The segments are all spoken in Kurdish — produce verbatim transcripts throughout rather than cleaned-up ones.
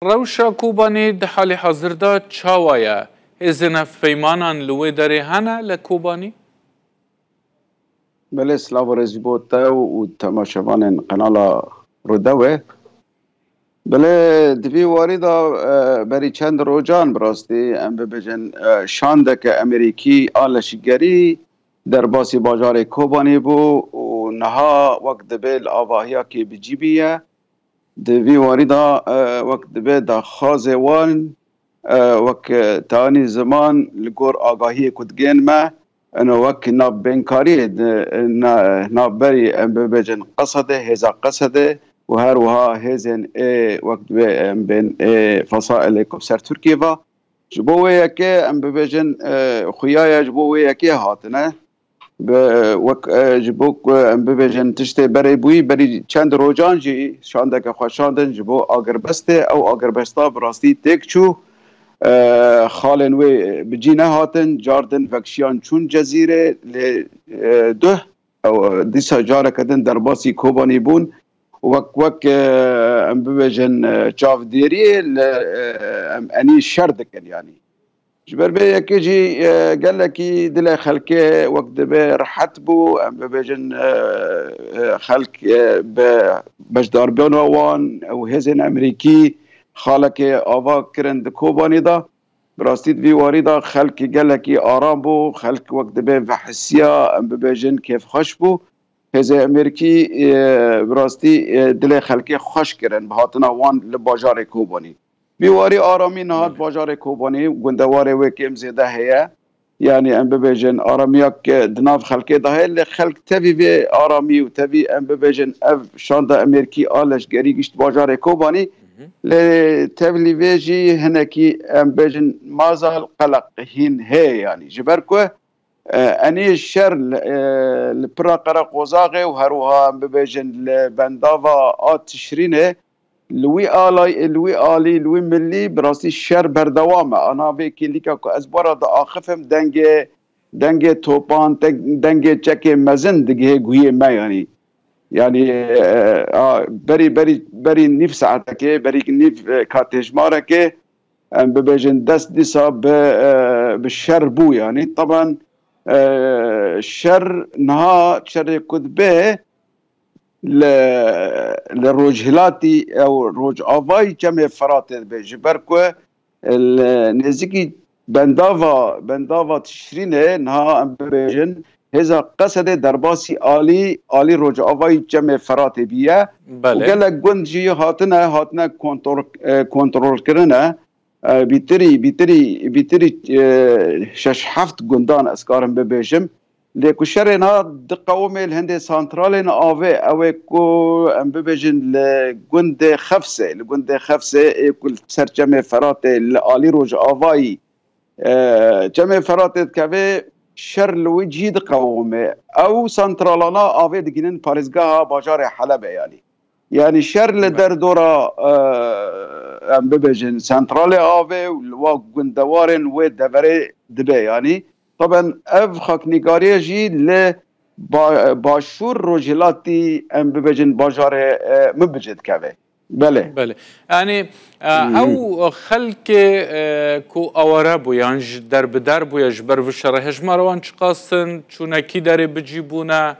Rewşa Kobanê di halê hazir de çawa ye? Hêzên hevpeymanan li wê derê hene li Kobanê? Belê, silav û rêz ji bo te û temaşevanên qenala Rûdewê. Belê, di vî warî de, e, berî çend rojan bi rastî em bibêjin, e, şandeke Amerîkî a leşgerî derbasî bajarê Kobanê bû û niha wek dibe li avahiyakê bi cî bî ye. Di vî warî de, e, wek dibe daxwazê wan, e, wek, e, tanî ziman li gor agahiyê ku digên me, eno wek navbênkariyê di, e, na-, navberî em bibêjin Qesedê, hêza Qesedê û her wiha hêzên ê wek dibe em bên ê fesailê ku bi ser Tirkiyê va. Ji bo wê yekê em bibêjin, e, xuya ye ji bo wê yekê hatine. Bi, wek, e, ji bo ku em bibêjin tiştê berê bûyî, berî çend rojan jî şandeke xwe şandin ji bo agirbestê. Ew agirbesta bi rastî têk çû. E, xalên wê bi cî nehatin, car din vekşiyan çûn Cezîrê, lê, e, duh, ew, dîsa careke din derbasî Kobanî bûn. Wek, wek, e, em bibêjin, e, çavdêriyê li, e, em enî şer dikin, yanî. Ji ber vê yekê jî, e, gelekî dilê xelkê wek dibe rehet bû, em bibêjin, e, e, xelk, e, bi beşdarbiyana wan û hêzên Amerîkî xalekê ava kirin di Kobanê de. Bi rastî di vî warî de xelk gelekî aram bû, xelk wek dibe vehisiya, em bibêjin kêfxweş bû. Hêzê Amerîkî, e, bi rastî, e, dilê xelkê xweş kirin bi hatina wan li bajarê Kobanê. Vî warî aramî niha di bajarê Kobanê, gundewarê wê kêm zêde heye. Yanî em bibêjin aramiyak, e, di nav xelkê de heye, lê xelk tevî vê aramî û tevî em bibêjin ev şanda Amerîkî a leşgerî gişt bajarê Kobanê. Lê tevlî vê jî hinekî em bêjin mazal qeleq hîn heye, yanî ji ber ku, e, enê şer li, e, li pira Qereqozaxê û her wiha em bibêjin li bendava a Tişrînê li wî alay, li wî alî, li wî milî bi rastî şer berdewam e. Ana vê kêlîka ku ez bara diaxifim dengê, dengê topan, deng-, dengê çekê mezin digihê guhiyê me, yanî. Yanî, e, a, berî, berî, berî nîv saetekê, berî nîv, e, katêjmarekê, em bibêjin dest dîsa bi, e, bi şer bû, yanî. Taban, e, şer niha şerê ku dibe li, li rojhilatî ew rojavayî Çemê Firatê dibe, ji ber ku li nêzîkî bendava, bendava Tişrînê niha em bibêjin hêza Qesedê derbasî alî, alî rojavayî Çemê Firatê bûye û Belê. Gelek gund jî hatine, hatine kontrol, e, kontrolkirine. E, bîtirî, bîtirî, bîtirî, e, şeş heft gundan ez karim bibêjim. Lê ku şerê niha diqewimê li hindê santralên avê, ew ê ku em bibêjin li gundê Xefsê, li gundê Xefsê ê ku li ser Çemê Feratê li alî rojavayî, e, Çemê Feratê dikeve, şer li wî cihî diqewime. Ew santralana avê digihînin parêzgeha bajarê Helebê, yanî. Yanî şer li Be- derdora, e, em bibêjin, santralê avê û li wa gundewarên wê deverê dibe, yanî. Taben ev xaknîgariye jî li ba-, başûr rojhilatî, em bibêjin, bajarê, e, Minbicê dikeve. Belê. Belê. Yanî, e, Hı hı. ew xelkê, e, ku aware bû yan ji derbider bûye ji ber vişere, hejmara wan çiqas in, çûnekî derê bi cî bûne?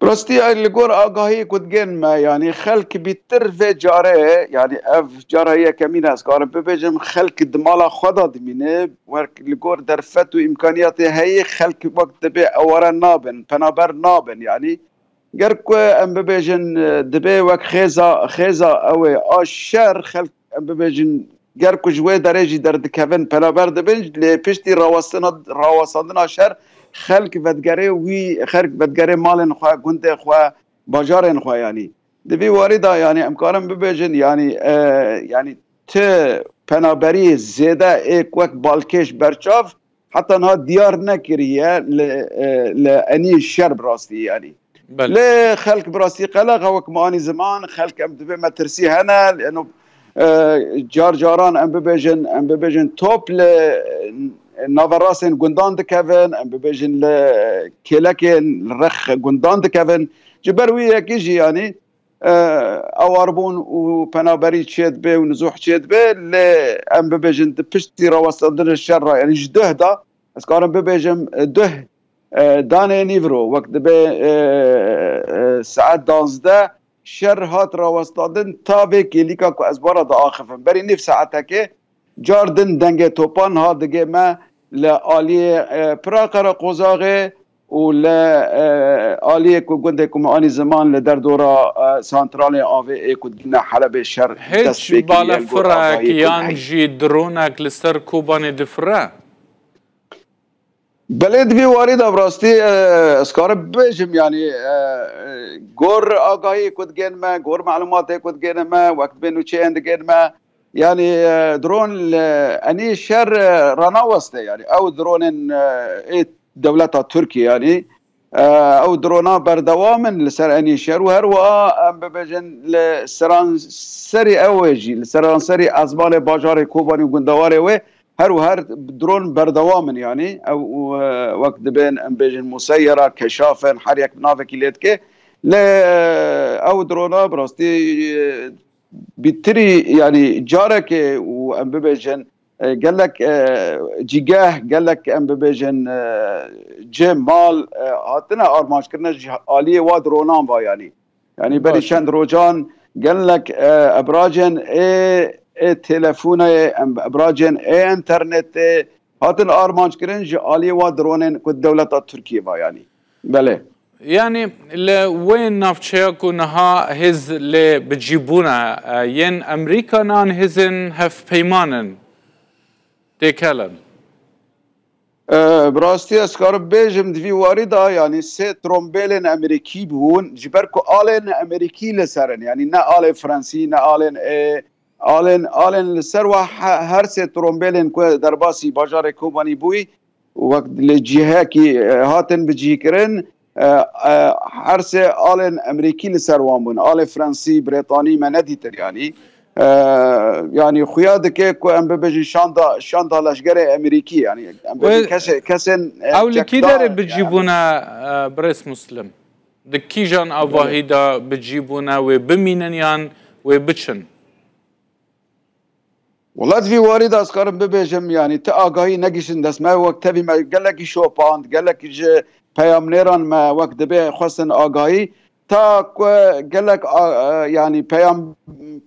Bi rastî, li gor agahiyê ku digên me, yanî xelk bîtir vê carê, yanî ev cara yekemîn e, ez karim bibêjim, xelk di mala xwe de dimîne, wek li gor derfet û îmkaniyatê heyî, xelk wek dibe eware nabin, penaber nabin, yanî. Ger ku em bibêjin, e, dibe wek xêza, xêza ew ê a şer, xelk em bibêjin, ger ku ji wê derê jî derdikevin, penaber dibin, lê piştî rawestina, rawestandina şer, xelk vedigere wî, xelk vedigere malên xwe, gundê xwe, bajarên xwe, yanî. Di vî warî de, yanî, em karin bibêjin, yanî, e, yanî, ti penaberî zêde ê wek balkêş berçav, heta niha diyar nekiriye li, e, li enî şer bi rastî, yanî. Belê. Lê xelk bi rastî qeleq e, wek me anî ziman, xelk em dibê metirsî hene, lê eno, e, car caran em bibêjin, em bibêjin top li naverastên gundan dikevin, em bibêjin li kêlekên li rex gundan dikevin. Ji ber wî yekê jî, yanî, e, awarbûn û penaberî çêdibe û nizûh çêdibe, lê em bibêjin di piştî rawestandina şer re, yanî ji duh de, ez karim bibêjim, e, duh, e, danê nîvro, wek dibe, e, e, saet danzdeh, şer hat rawestandin ta vê kêlîka ku ez bara diaxifim. Berî nîv saetekê car din dengê topan hat digê me li aliyê, e, Pira Qereqozaxê û li, e, aliyê ku gundê ku me anî ziman li derdora, e, santralê avê ê ku digihîne Helebê şer dest pê kiriye. Hêç balefirek yan jî dronek li ser Kobanê difire? Belê, di vî warî de bi rastî, e, ez karim bibêjim, yanî, e, e, gor agahiyê ku digên me, gor melûmatê ku digên me, wek dibê nûçeyên digên me, yanî, e, dron li enî şer, e, ranaweste, yanî ew dronên, e, ê dewleta Tirkiyê, yanî, e, ew drona berdewam in li ser enî şer û her wiha em bibêjin li seranserî ew ê jî, li seranserî ezmanê bajarê Kobanî û gundewarê wê, her û her dron berdewam in, yanî ew, e, wek dibên, em bêjin, museyera, keşaf in, her yek bi navekî lê dike. Lê, e, ew drona bi rastî, e, bîtirî, yanî carekê û em bibêjin, e, gelek, e, cîgeh, gelek em bibêjin, e, cih, mal, e, hatine armanckirine ji aliyê wa dronan va, yanî. Yanî berî çend rojan gelek, e, ebracên ê, ê telefonê, em, ebracên ê internetê hatin armanckirin ji aliyê wa dronên ku dewleta Tirkiyê va, yanî. Belê. Yanî li wê navçeya ku niha hêz lê bi cî bûne, e, yên Amerîkan an hêzên hevpeyman in? Têkel in. E, bi rastî ez karim bêjim, di vî warî de, yanî sê trombêlên Amerîkî bûn, ji ber ku alên Amerîkî li ser in, yanî ne alê Fransî, ne alên, e, alên, alên li ser wa he-, her sê trombêlên ku derbasî bajarê Kobanî bûyî, wek li cihekî, e, hatin bicihkirin, e, e, her sê alên Amerîkî li ser wan bûn. Alê Fransî, Brêtanî me nedîtir, yanî. E, yanî xuya dike ku em bibêjin şanda, şanda leşgerê Amerîkî, yanî em bibêjin Wê kesê-, kesên, e, ew li kî çekdar, derê bi cî yanî. Bûne, e, birêz Muslim? Di kîjan avahî de bi cî bûne, wê bimînin yan wê biçin? Wela di vî warî de ez karim bibêjim, yanî ti agahî negihiştin dest me, wek tevî me gelekî şopand, gelekî ji peyamnêran me wek dibê xwestin agahî, ta ku gelek a-, e, yanî peyam-,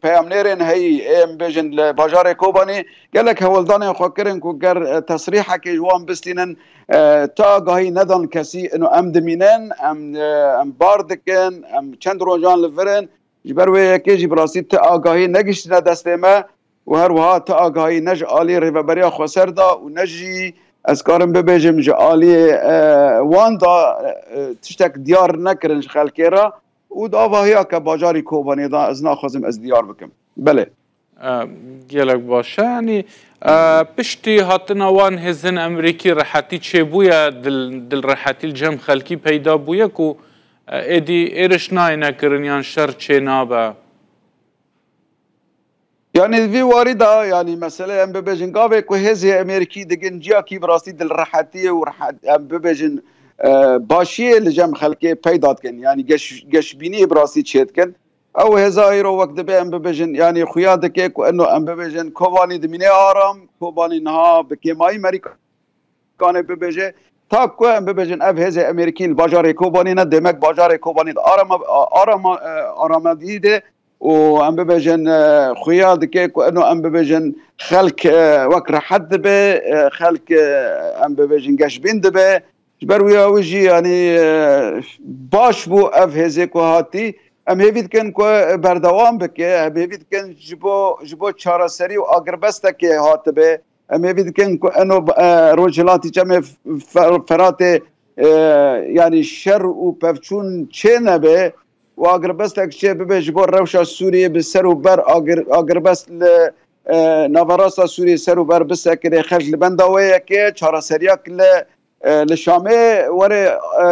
peyamnêrên heyî, ê em bêjin li bajarê Kobanî, gelek hewldanên xwe kirin ku ger, e, tesrîhekê ji wan bistînin, e, ti agahî nedan kesî, ino em dimînin, em, e, em bar dikin, em çend rojan li vir in. Ji ber wê yekê jî bi rastî ti agahî negihiştine destê me û her wiha ti agahî ne ji alî Rêveberiya Xweser de û ne jî ez karim bibêjim ji alî, e, wan de, e, tiştek diyar nekirin ji xelkê re û di avahiya ke bajarî Kobanê de ez naxwazim ez diyar bikim. Belê. E, gelek baş e. Yanî, e, piştî hatina wan hêzên Amerîkî rehetî çêbûye, dil, dil rehetî li cem xelkî peyda bûye ku, e, êdî êriş nayêne kirin yan şer çênabe? Yanî vî warî de, yanî meselê em bibêjin, gavê ku hêzê Amerîkî digin ciyakî bi rastî dilrehetiyê û rehet, em bibêjin, e, başiyê li cem xelkê peyda dikin. Yanî geş-, geşbîniyê bi rastî çêdikin. Ew hêza îro wek dibe em bibêjin, yanî xuya dike ku eno em bibêjin Kobanî dimîne aram, Kobanî niha bi kêmayî Merîkanê bibêje. Ta ku em bibêjin ev hêzê Amerîkî li bajarê Kobanî ne, demek bajarê Kobanî de arama, arama, e, aramadî de û em bibêjin, e, xuya dike ku eno em bibêjin xelk, e, wek rehet dibe, e, xelk, e, em bibêjin geşbîn dibe. Ji ber wî ya wî jî, yanî, e, baş bû ev hêzê ku hatî. Em hêvî dikin ku berdewam bike. Em hêvî dikin ji bo, ji bo çareserî û agirbestekê hatibe. Em hêvî dikin ku eno, e, Rojhilatî Çemê Fer-, Feratê, e, yanî şer û pevçûn çê nebe û agirbestek çê bibe ji bo rewşa Sûriyê bi ser û ber agir-, agirbest li, e, naverasta Sûriyê ser û ber bisekire. Xelk li benda wê yekê çareseriyak li e, li Şamê were, e,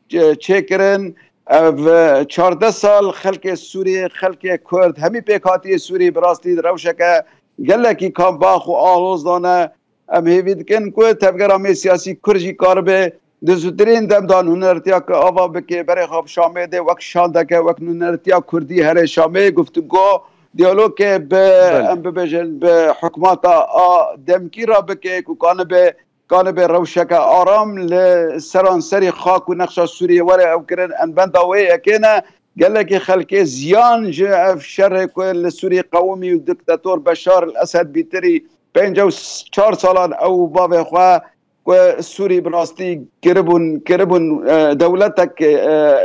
çê-, çêkirin. Ev, e, çardeh sal xelkê Sûriyê, xelkê Kurd, hemî pêkhatiyê Sûriyê bi rastî di rewşeke gelekî kambax û aloz de ne. Em hêvî dikin ku tevgera me siyasî Kurd jî karibe Di zûtirîn dem de nûnertiya ku ava bike berê xwe bi Şamê de wek şandeke, wek nûnertiya Kurdî herê Şamê, guftûgo, diyalogê bi, Belê. em bibêjin, bi hikûmeta a demkî re bike ku kanibe, kanibe rewşeke aram li seranserî xak û nexşa Sûriyê were ew kirin. Em benda wê yekê ne. Gelekî xelkê ziyan ji ev şerê ku li Sûriyê qewimî û diktator Beşar el Esed bîtirî pêncî û çar salan ew û bavê xwe ku Sûrî bi rastî kiribûn, kiribûn, e, dewletek, e,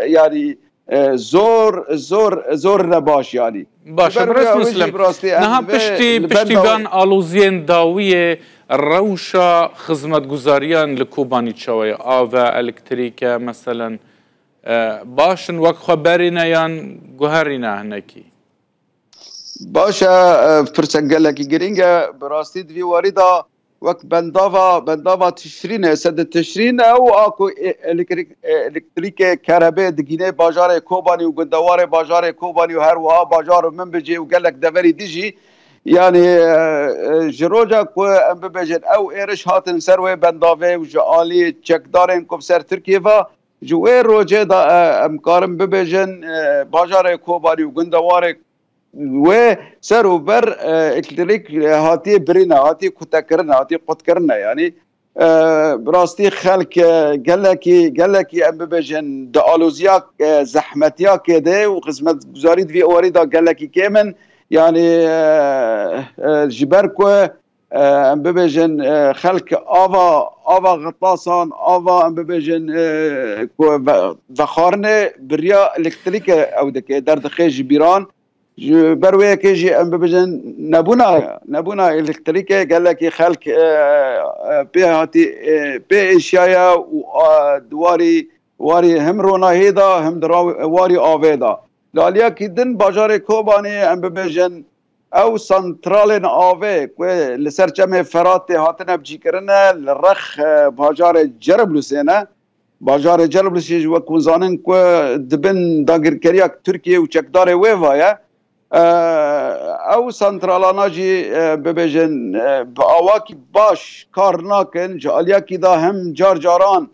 yanî, e, zor, zor, zor ne baş yanî. Baş e, Ji ber birêz wê ew jî Muslim. Bi rastî em Niha vê piştî, li piştî benda van aloziyên dawiyê rewşa xizmetguzariyan li Kobanî çawa ye? Av e, elektrîk e, meselen, e, baş in wek xwe berî ne yan guherî ne hinekî? Baş e, e, pirsek gelekî girîng e. Bi rastî di vî warî de wek bendava, bendava Tişrîn e, sedê Tişrîn e û a ku e-, elektrîk, e, elektrîkê kerebê digînê bajarê Kobanî û gundewarê bajarê Kobanî û her wiha bajar û Minbicê û gelek deverî dijî. Yanî, e, e, ji roja ku em bibêjin ew êriş hatin ser wê bendavê û ji alî çekdarên ku bi ser Tirkiyê ve, ji wê rojê de, e, em karin bibêjin, e, bajarê Kobanî û gundewarê wê ser û ber, e, elektrîk, e, hatiye birîne, hatiye kutekirine, hatiye qutkirine. Yanî, e, bi rastî xelk, e, gelekî, gelekî em bibêjin di aloziya, e, zehmetiyakê de û xizmetguzarî di vî warî de gelekî kêm in. Yanî, e, e, ji ber ku, e, em bibêjin, e, xelk ava, ava xitasan, ava em bibêjin, e, ku ve-, vexwarinê bi riya elektrîkê ew dike, derdixê ji bîran. Ji ber wê yekê jî em bibêjin nebûna, nebûna elektrîkê gelekî xelk, e, e, pê hatî, e, pê êşiyaye û, a, di warî, warî him ronahiyê de, him di ra-, warî avê de. Li aliyekî din bajarê Kobanê em bibêjin ew santralên avê ku li ser çemê Feratê hatine bicîkirine, li rex, e, bajarê Ceriblusê ne. Bajarê Ceriblusê jî wek hûn zanin ku di bin dagirkeriya Tirkiye û çekdarê wê ve ye. E, ew santralana jî, e, bibêjin, e, bi awakî baş kar nakin. Ji aliyekî de hem car caran,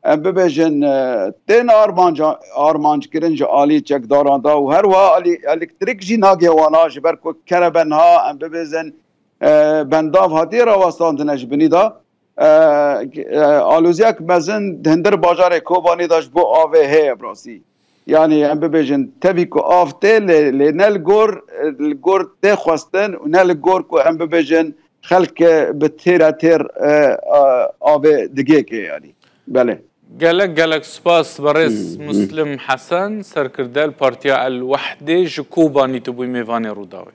em bibêjin, e, tên armanca-, armanc kirin ji alî çekdaran de û her wiha alî elektrîk jî nagê wana, ji ber ku kerebe niha, em bibêjin, e, bendav hatiye rawestandine ji binî de. E, e, aloziyek mezin di hundir bajarê Kobanê de ji bo avê heye bi rastî. Yanî em bibêjin, tevî ku av tê, lê, lê ne li gor, li gor tê xwestin û ne li gor ku em bibêjin xelk bi têre têr, e, a, avê digêke yanî. Belê. Gelek, gelek spas berêz Hı, hı. Muslim Hesen, serkirde li Partiya El Wehdê ji Kobanî tu bûyî mêvanê Rûdawê.